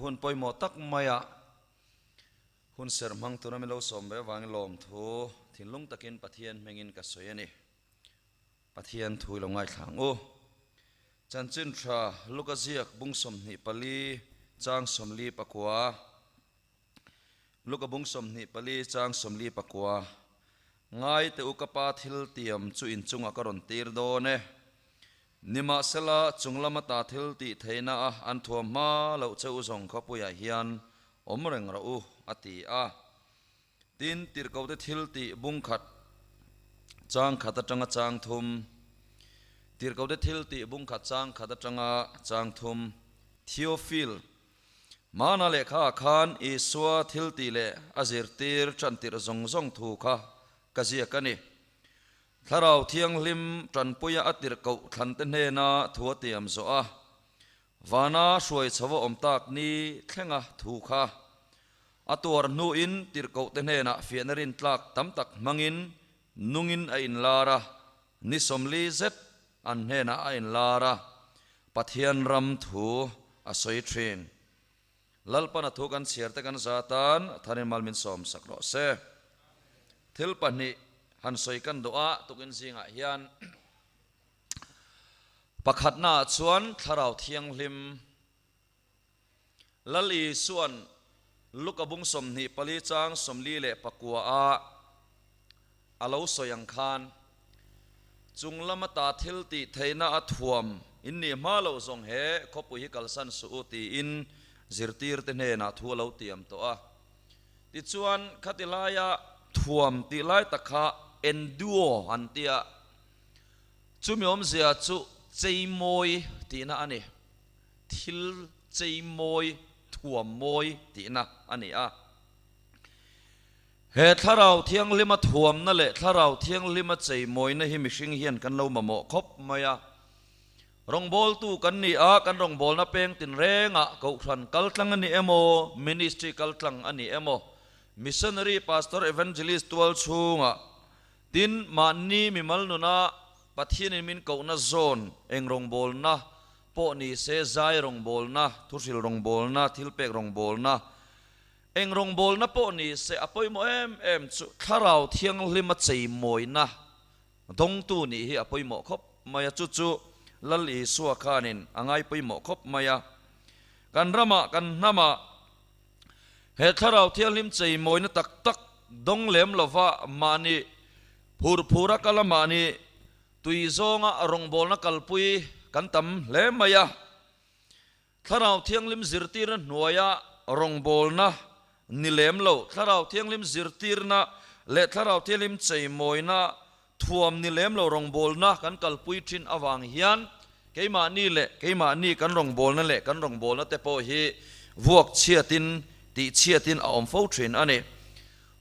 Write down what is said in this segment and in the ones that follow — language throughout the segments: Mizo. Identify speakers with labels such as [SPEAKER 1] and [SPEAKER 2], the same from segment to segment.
[SPEAKER 1] hun pawimawh tak maia hun serh hmang tura min lo sawm ve avangin lawmthu thinlung takin Pathian hmingin ka sawi a ni. Pathian thu i lo ngaithla ang u. Chanchin tha Luka ziak bung 24 chang 49. Luka bung 24 chang 49. Ngai teh u ka pa thil tiam chu inchungah ka rawn tir dawn e. Nimahsela chunglam ata thil tih theihna a an thuam hma loh che u zawng khawpuiah hian awm reng rawh u, a ti a. Tin, tirhkohte thil tih bung khat chang khat atanga chang thum, Tirhkohte thil tih bung khat chang khat atanga chang thum, Theophil, Hmana lehkhaah khan Isua thil tih leh a zirtir tantirh zawng zawng thu kha ka ziak a ni. Thlarau Thianghlim tanpuia a tirhkoh thlante hnena thu a tiam zawh a, Vana hruai chho a awm tak ni thlenga thu kha a tuar hnuin tirhkohte hnenah fiahna rintlak tam tak hmangin nungin a inlar a, ni 40 zet an hnenah a inlar a, Pathian ram thu a sawi thin. Lalpan a thu kan chhiar te kan za tan thanin mal min sawm sak rawh se. Thil pahnih han sawi kan duh a, tukin zingah hian Pakhatnaah chuan Thlarau Thianghlim Lal Isua'n Luka bung 24 chang 49 a a lo sawi ang khan, Chung lama ta thil tih theihna a thuam in nih hma loh zawng he khawpui hi kalsan suh u tiin zirtirte hnenah thu a lo tiam tawh a. Tichuan, khati laia thuam tih lai tak kha enduo an ti a. Chumi awmzia chu cheimawi tihna a ni. Thil cheimawi, thuammawi tihna a ni a. He Thlarau Thianghlima thuamna leh Thlarau Thianghlima cheimawina hi mihring hian kan lo mamawh khawp mai a. Rawngbawltu kan ni a, kan rawngbawlna peng tinrengah Kohhran kaltlang a ni emaw, Ministry kaltlang a ni emaw, Missionary, Pastor, Evangelist tual chhungah Tin, mahni mimal nuna Pathianin min kohna zawn eng rawngbawlna pawh ni se, zai rawngbawlna, thuhril rawngbawlna, thilpek rawngbawlna, eng rawngbawlna pawh ni se, a pawimawh em em chu Thlarau Thianghlima cheimawina dawngtu nih hi a pawimawh khawp mai a, chu chu Lal Isua khanin a ngai pawimawh khawp mai a. Kan ramah, kan hnamah, He Thlarau Thianghlim cheimawina tak tak dawng lem lova mahni phur phura kal a mahni tui zawnga rawngbawlna kalpui kan tam hle mai a. Thlarau Thianghlim zirtirna hnuaia rawngbawlna ni lem lo, Thlarau Thianghlim zirtirna leh Thlarau Thianghlim cheimawina Thuam ni lem lo rawngbawlna kan kalpui thin avang hian keimahni leh keimahni kan rawngbawlna leh kan rawngbawlna te pawh hi vuak chhiatin tih chhiatin a awm fo thin a ni.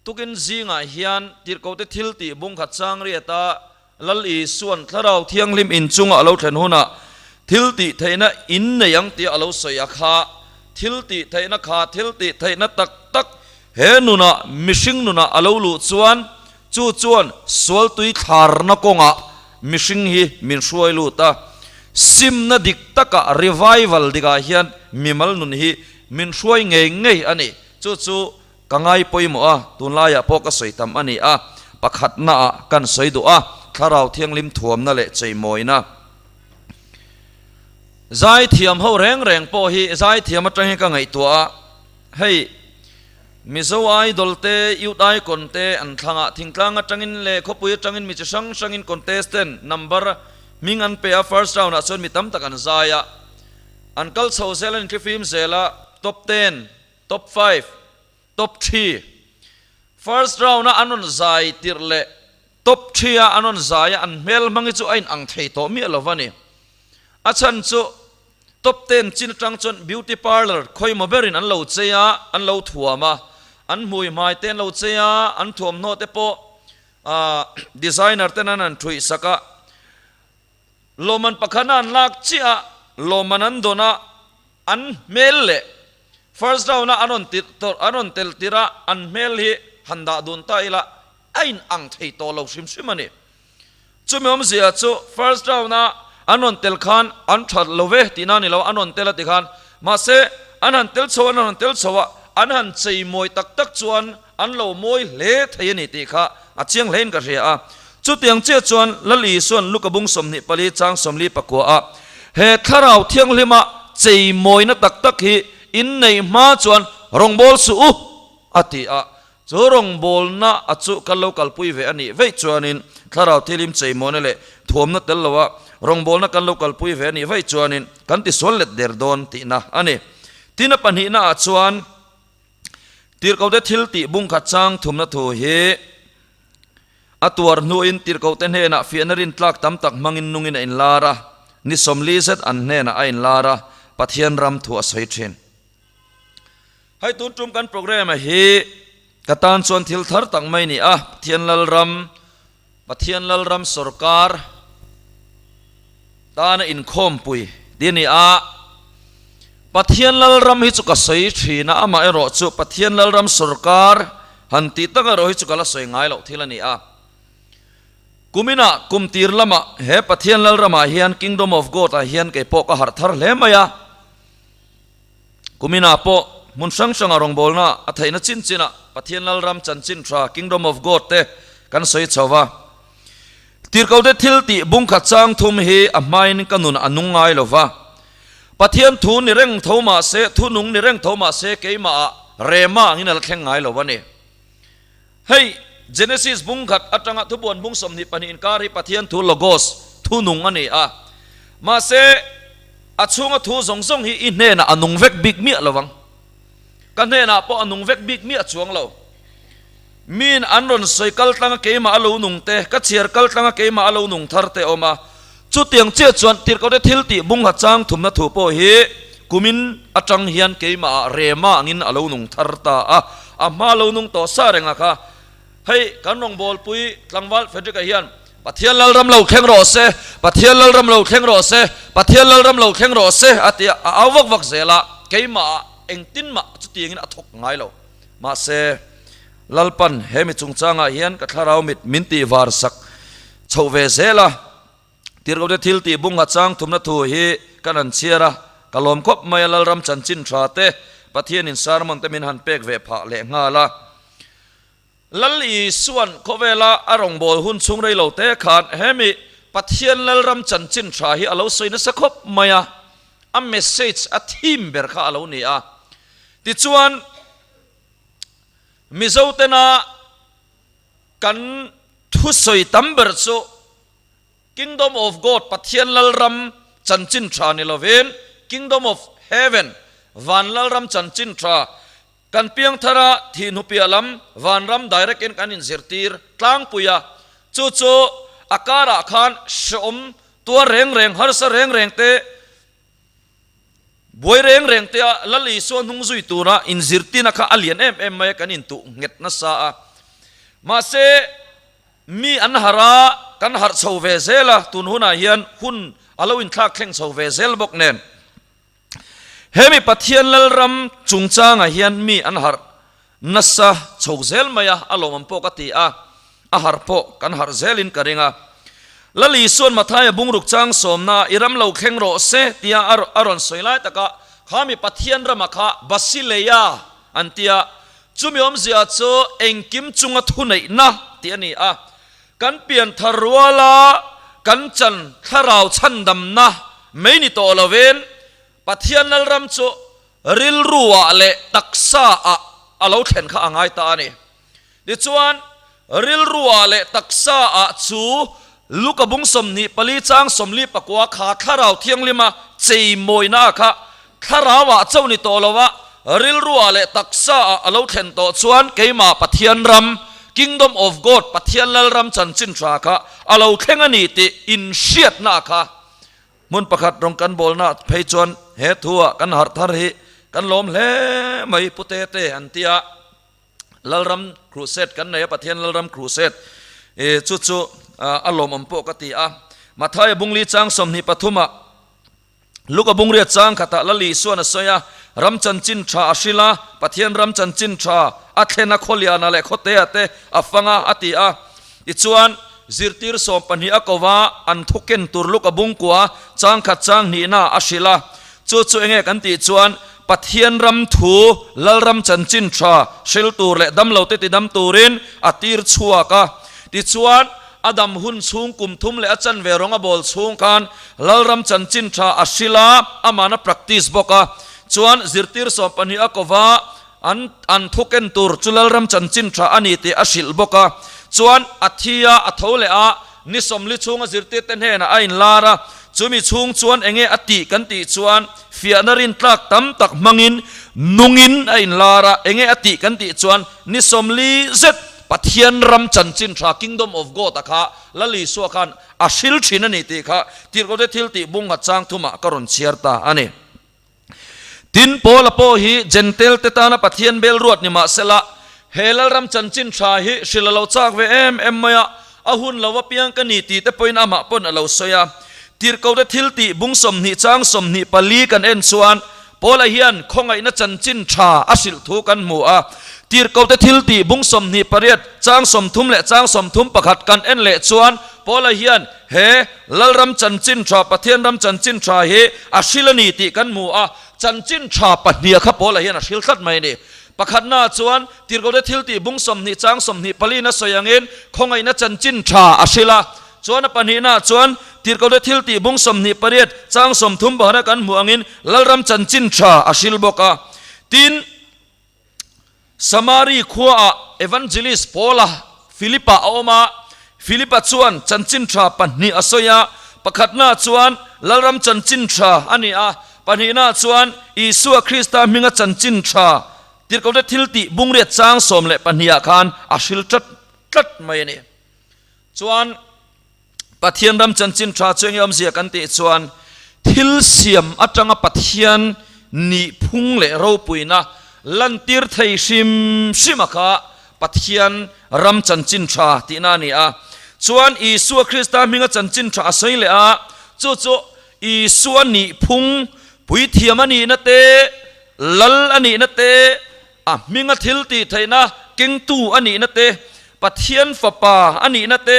[SPEAKER 1] Tukin zingah hian tirhkohte thil tih bung khat chang riata Lal Isua'n Thlarau Thianghlim inchunga a lo thlen hunah thil tih theihna in nei ang tia a lo sawi a kha thil tih theihna kha thil tih theihna tak tak he nunah mihring nunah a lo luh chuan Chu chuan sual tui thlarna kawngah mihring hi min hruai lut a, simna dik takah revival dikah hian mimal nun hi min hruai ngei ngei a ni. Chu chu ka ngai pawimawh a, tunlaiah pawh ka sawi tam a ni a, pakhatnaah kan sawi duh a, Thlarau Thianghlim thuamna leh cheimawina. Zaithiam ho reng reng pawh hi zaithiam atang hi ka ngaihtuah a, hei, Mizo Idol te, Youth Icon te an thlang a, thingtlang atangin leh khawpui atangin mi chi hrang hrangin contestant number hming an pe a, first round ah chuan mi tam tak an zai a, an kal chho zel an inthlifim zel a, top ten, top five, top three, first round a an rawn zai tirh leh top three a an rawn zai a an hmel hmang hi chu a in ang thei tawh miah lo va ni. A chhan chu Top ten chin atang chuan beauty parlour khawimaw berin an lo chei a, an lo thuam a, an hmui hmai te an lo chei a, an thuamhnaw te pawh ah designer ten an han thuih sak a, lawmman pakhat a an lak chiah a, lawmman an dawn a, an hmel leh first round a an rawn tirh tawrh an rawn tel tirh a, an hmel hi han dah dun ta ila a in ang thei tawh lo hrim hrim a ni. Chumi awmzia chu first round a an rawn tel khan an that lo ve tihna a ni lo, an rawn tel a ti khan. Mahse, an han tel chho an han tel chho a, an han chei mawi tak tak chuan an lo mawi hle thei a ni tih kha a chiang hlein ka hria a. Chutiang chiah chuan Lal Isua'n Luka bung 24 chang 44 a he Thlarau Thianghlima chei mawina tak tak hi inneih hma chuan rawngbâwl suh u a ti a. Chu rawngbâwlna a chu kan lo kalpui ve a nih veih chuanin Thlarau Thianghlim chei mawina leh thuamna tel loa rawngbâwlna kan lo kalpui ve a nih veih chuanin kan tisual let der dawn tihna a ni. Tin a pahnihnaah chuan Tirhkohte thil tih bungkhat chang thumna thu hi a tuar hnuin tirhkohte hnenah fiahna rintlak tam tak hmangin nungin a inlar a, ni 40 zet an hnenah a inlar a, Pathian ram thu a sawi thin. Hei tun tum kan programme hi ka tan chuan thil thar tak mai ni a, Pathian Lalram, Pathian Lalram sawrkar tana inkhawmpui ti a ni a. Pathian Lalram hi chu ka sawi thin a, amaherawh chu Pathian Lalram sawrkar han tih tak erawh hi chu ka la sawi ngai loh thil a ni a. Kuminah kum tir lamah he Pathian Lalramah hian Kingdom of God ah hian kei pawh ka harh thar hle mai a. Kuminah pawh hmun hrang hranga rawngbawlna a theihna chin chinah Pathian Lalram chanchin tha Kingdom of God te kan sawi chho va. Tirhkote thil tih bungkhat chang thum hi a hmain ka nun a nung ngai lo va. Pathian thu ni reng tho mah se, thu nung ni reng tho mah se keimahah rema angin a la thleng ngai lo a ni. Hei Genesis bungkhat atanga thubuan bung 22 inkar hi Pathian thu Logos, thu nung a ni a. Mahse, a chhunga thu zawng zawng hi i hnenah a nung vek bik miah lo ang. Ka hnenah pawh a nung vek bik miah chuang lo. Miin an rawn sawi kal tlanga keimah a lo nung te, ka chhiar kal tlanga keimah a lo nung thar te awm a. Chutiang chiah chuan tirhkohte thil tih bungha chang thumna thu pawh hi kumin atang hian keimahah rema angin a lo nung thar ta a, a hma lo nung tawh sa renga kha. Hei kan rawngbawlpui tlangval Frederick-a hian Pathian Lalram lo thleng rawh se, Pathian Lalram lo thleng rawh se, Pathian Lalram lo thleng rawh se a ti a, a au vak vak zel a, keimahah engtin mah chutiangin a thawk ngai lo. Mahse, Lalpan he mi chungchangah hian ka thlarau mit min tih var sak chhoh ve zel a, Tirhkohte thil tih bung hachang thumna thu hi kan han chhiar a, ka lawm khawp mai a, Lalram chanchin tha te Pathianin sermon te min han pek ve phah leh nghal a. Lal Isua'n khawvela a rawngbâwl hun chhung rei lo te khan he mi Pathian Lalram chanchin tha hi a lo sawi nasa khawp mai a, a message a theme ber kha a lo ni a. Tichuan, Mizo tena kan thusawi tam ber chu Kingdom of God, Pathian Lalram chanchin tha ni lovin Kingdom of Heaven, Van Lalram chanchin tha, kan piangthara thihnupiah lam Vanram direct in kan inzirtir tlangpui a, chu chu a karah khan hreawm tuar reng reng, harsa reng reng te, Buai reng reng te a Lal Isua hnung zui tura inzirtina kha a lian em em mai a, kan intuh nghet nasa a. Mahse, mi an harh a, kan harh chho ve zel a, tun hunah hian hun a lo inthlak thleng chho ve zel bawk nen. He mi Pathian Lalram chungchangah hian mi an harh nasa chho zel mai a, a lawmawm pawh ka ti a, a harh pawh kan harh zelin ka ring a. Lal Isua'n Mathaia bungruk chang sawmna i ram lo thleng rawh se tia a rawn sawi lai takah kha mi Pathian rama kha Basileia an ti a, chumi awmzia chu engkim chunga thuneihna tih a ni a. Kan pianthar ruala kan chan thlarau chhandamna mai ni tawh lovin Pathian Lalram chu rilruah leh taksaah a lo thlen kha a ngai ta a ni. Tichuan, rilruah leh taksaah chu Luka bung 24 chang 49 kha Thlarau Thianghlima cheimawina kha Thlarauah chauh ni tawh lo a, rilruah leh taksaah a lo thlen tawh chuan keimah Pathian ram, Kingdom of God, Pathian Lalram chanchin tha kha a lo thleng a ni tih inhriatna kha Hmun pakhat rawng kan bawlna phei chuan he thu-ah kan harh thar hi kan lawm hle mai Pu Tete an ti a, Lalram Crusade kan nei a, Pathian Lalram Crusade i chu chu a lawmawm pawh ka ti a. Mathaia bungli chang 23 ah Luka bungriat chang khatah Lal Isuan a sawi a, ram chanchin tha a hrilh a, Pathian ram chanchin tha a thlen a khawliana leh khawtea te a fang a a ti a. Tichuan, zirtir 12 a ko va, an thu ken tur luk a bungkua, chang khat chang hnihna a hrilh a. Chu chu enge kan tih chuan, Pathian ram thu, Lalram chanchin tha hril tur leh damlote tidam turin a tir chhuak a. Tichuan, a dam hun chhung kum thum leh a chanve rawng a bawl chhung khan Lalram chanchin tha a hril a, aman a practice bawk a. Chuan, zirtir 12 a kova an an thu ken tur chu Lalram chanchin tha a ni tih a hrilh bawk a. Chuan, a thi a, a tho leh a, ni 40 chhunga zirtirte hnenah a inlar a. Chumi chhung chuan enge a tih kan tih chuan fiahna rintlak tam tak hmangin nungin a inlar a, enge a tih kan tih chuan ni 40 zet Pathian ram chanchin tha, Kingdom of God, a kha Lal Isua khan a hril thin a ni tih kha Tirhkote thil tih bung nghat chang thumah ka rawn chhiar ta a ni. Tin, Paula pawh hi Jentail te tana Pathian bel ruat ni mahsela, he Lalram chanchin tha hi hrilh a lo chak ve em em mai a, a hun lo apiang ka ni tih te pawhin amah pawn a lo sawi a. Tirhkote thil tih bung 20 chang 24 kan en chuan Paula hian khawngaihna chanchin tha a hrilh thu kan hmu a. Tirhkote thil tih bung 28 chang 30 leh chang 31 kan en leh chuan Paula hian he Lalram chanchin tha, Pathian ram chanchin tha hi a hril a ni tih kan hmu a, chanchin tha pahniha kha Paula hian a hril tlat mai a ni. Pakhatnaah chuan Tirhkote thiltih bung 20 chang 24 in a sawi angin khawngaihna chanchin tha a hril a, chuan a pahnihnaah chuan Tirhkote thiltih bung 28 chang 30 bahana kan hmuh angin Lalram chanchin tha a hril bawk a. Tin, Samari khuaah Evangelist Paula, Philipa a awm a, Philipa chuan chanchin tha pahnih a sawi a, pakhatnaah chuan Lalram chanchin tha a ni a, pahnihnaah chuan Isua Krista hminga chanchin tha Tirhkohte thiltih bungriat chang 12 ah khan a hril tlat tlat mai a ni. Chuan Pathian ram chanchin tha chu enge awmzia kan tih chuan thil siam atanga Pathian nih phung leh ropuina lantir thei hrim hrim a kha Pathian ram chanchin tha tihna a ni a. Chuan Isua Krista hminga chanchin tha a sawi leh a, chu chu Isua nih phung puithiam a nihna te, Lal a nihna te, a hminga thil tih theihna kengtu a nihna te, Pathian Fapa a nihna te,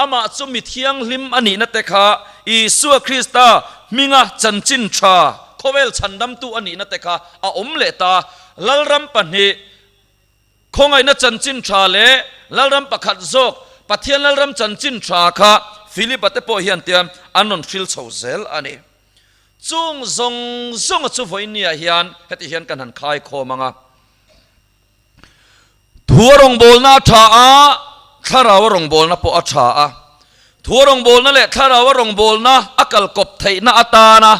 [SPEAKER 1] amah chu mi thianghlim a nihna te kha Isua Krista hminga chanchin tha khawvel chhandamtu a nihna te kha a awm leh ta. Lalram pahnih khawngaihna chanchin tha leh Lalram pakhat zawk Pathian Lalram chanchin tha kha Philipa te pawh hian tian an rawn hril chho zel a ni. Chung zawng zawnga chu vawinia hian heti hian kan han khai khawm ang a. Thu a rawngbawlna a tha a, thlarau a rawngbawlna pawh a tha a. Thu a rawngbawlna leh thlarau a rawngbawlna a kal kawp theihna atana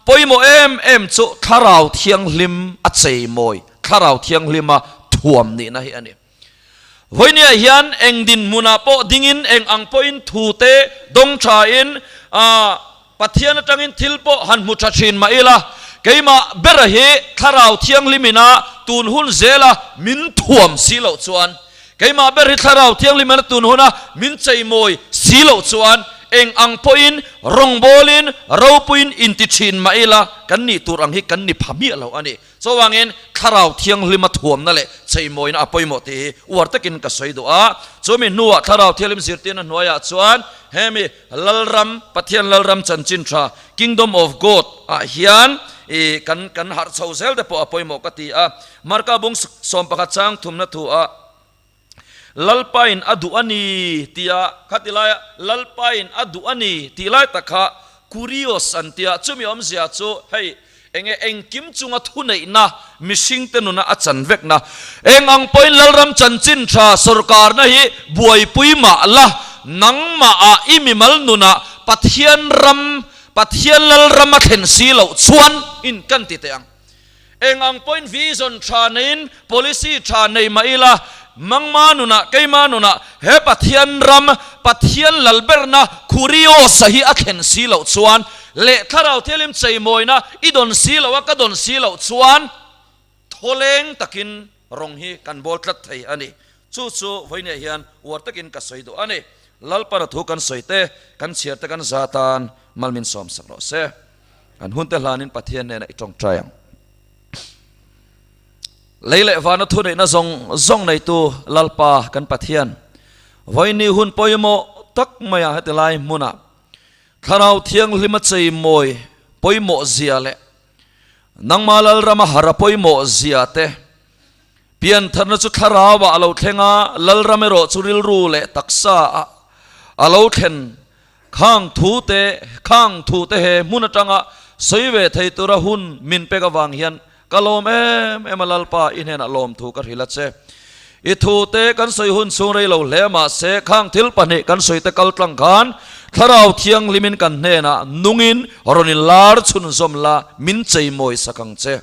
[SPEAKER 1] pawimawh em em chu thlarau thianghlim a cheimawi, thlarau thianghlima thuam nihna hi a ni. Vawinia hian eng dinhmunah pawh dingin eng ang pawhin thu te dawng thain Pathian atangin thil pawh han hmu tha thin mah ila, keimah bera hi Thlarau Thianghlim ina tun hun zela min thuam si loh chuan, keimah ber hi Thlarau Thianghlim ina tun huna min cheimawi si loh chuan eng ang pawhin rawngbawlin ropuiin inti thin mah ila kan nih tur ang hi kan ni pha miah lo a ni. Chuvangin Thlarau Thianghlima thuamna leh cheimawina a pawimawh tih hi uar takin ka sawi duh a. Chumi hnuah Thlarau Thianghlim zirtirna hnuaiah chuan hemi Lalram, Pathian Lalram chanchin tha, Kingdom of God, ah hian i kan kan harh chho zel te pawh a pawimawh ka ti a. Marka bung 11 chang thumna thu ah Lalpain a duh a ni tia khati laia Lalpain a duh a ni tih lai tak kha Kurios an tia, chumi awmzia chu hei enge engkim chunga thuneihna mihringte nuna a chan vekna. Eng ang pawhin Lalram chanchin tha sawrkarna hi buaipui mah la, nangmah ah i mimal nunah Pathian ram, Pathian Lalram a thlen si loh chuan in kan ti teh ang. Eng ang pawhin vision tha neiin policy tha nei mah ila, mangma nunah, keima nunah he Pathian ram, Pathian lalberna Kurios-a hi a thlen si loh chuan leh Thlarau Thianghlim cheimawina i dawn si loh a, ka dawn si loh chuan thawleng takin rawng hi kan bawl tlat thei a ni. Chu chu vawinia hian uar takin ka sawi duh a ni. Lalpana thu kan sawi te, kan chhiar te kan za tan malmin sawmsak rawh se. Kan hunte hlanin Pathian hnenah i tawngtai ang. Lei leh vana thuneihna zawng zawng neitu Lalpa kan Pathian, vawiini hun pawimawh tak maia heti lai hmunah Thlarau Thianghlima cheimawi pawimawh zia leh. Nangma Lalrama har a pawimawh zia te, piantharna chu thlarauah a lo thleng a, Lalram erawh chu rilru leh taksa ah a lo thlen khang thu te, khang thu te he hmun atanga sawi ve thei tura hun min pek avang hian ka lawm em em a Lalpa i hnenah lawmthu ka hrilh a che. I thu te kan sawi hun chhung rei lo hle mahse khang thil pahnih kan sawi te kal tlang khan Thlarau Thianghlimin kan hnenah nungin rawn in lar chhunzawm la min cheimawi sak ang che.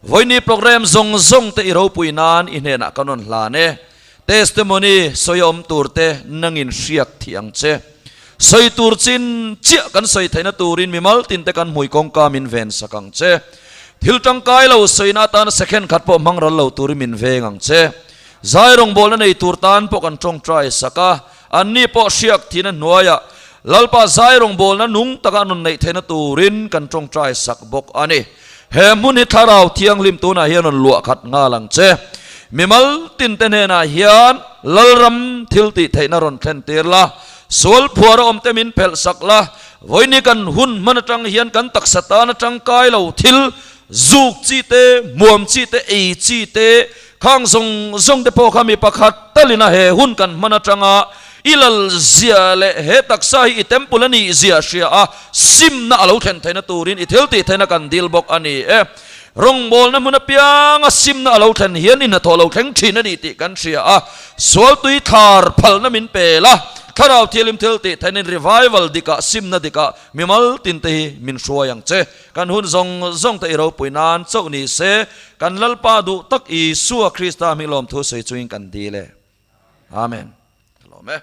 [SPEAKER 1] Vawiini program zawng zawng te i ropui nan i hnenah kan rawn hlan e. Testimony sawi a awm tur te nangin hriak thih ang che. Sawi tur chin chiah kan sawi theihna turin mimal tin te kan hmui kawngka min ven sak ang che. Thil tangkai lo sawina atana second khat pawh hmang ral lo turin min veng ang che. Zai rawngbawlna nei tur tan pawh kan tawngtai sak a, anni pawh hriak thihna hnuaiah Lalpa zai rawngbawlna nung taka an rawn neih theihna turin kan tawngtai sak bawk a ni. He hmun hi Thlarau Thianghlim tunah hian rawn luah khat nghal ang che. Mimal tinte hnenah hian Lalram thil tih theihna rawn thlen tir la, sual phuar a awmte min phelh sak la, Vawiini kan hun hman atang hian kan taksa tan atangkai lo thil, zuk chi te, hmuam chi te, ei chi te, khang zawng zawng te pawh kha mi pakhat talin a he hun kan hman atanga i lal zia leh he taksa hi i temple a nih zia hria a, simna a lo thlen theihna turin i thil tih theihna kan dil bawk a ni e. Rawngbawlna hmun apianga simna a lo thlen hian i hnathawh lo thleng thin a ni tih kan hria a, sual tui thar phalna min pel a, Thlarau Thianghlim thil tih theihna in revival dikah simna dikah mimal tin te hi min hruai ang che. Kan hun zawng zawng te i ropui nan chauh ni se, kan Lalpa duh tak Isua Krista hming lawmthu sawi chungin kan dil e. Amen. Ka lawm e.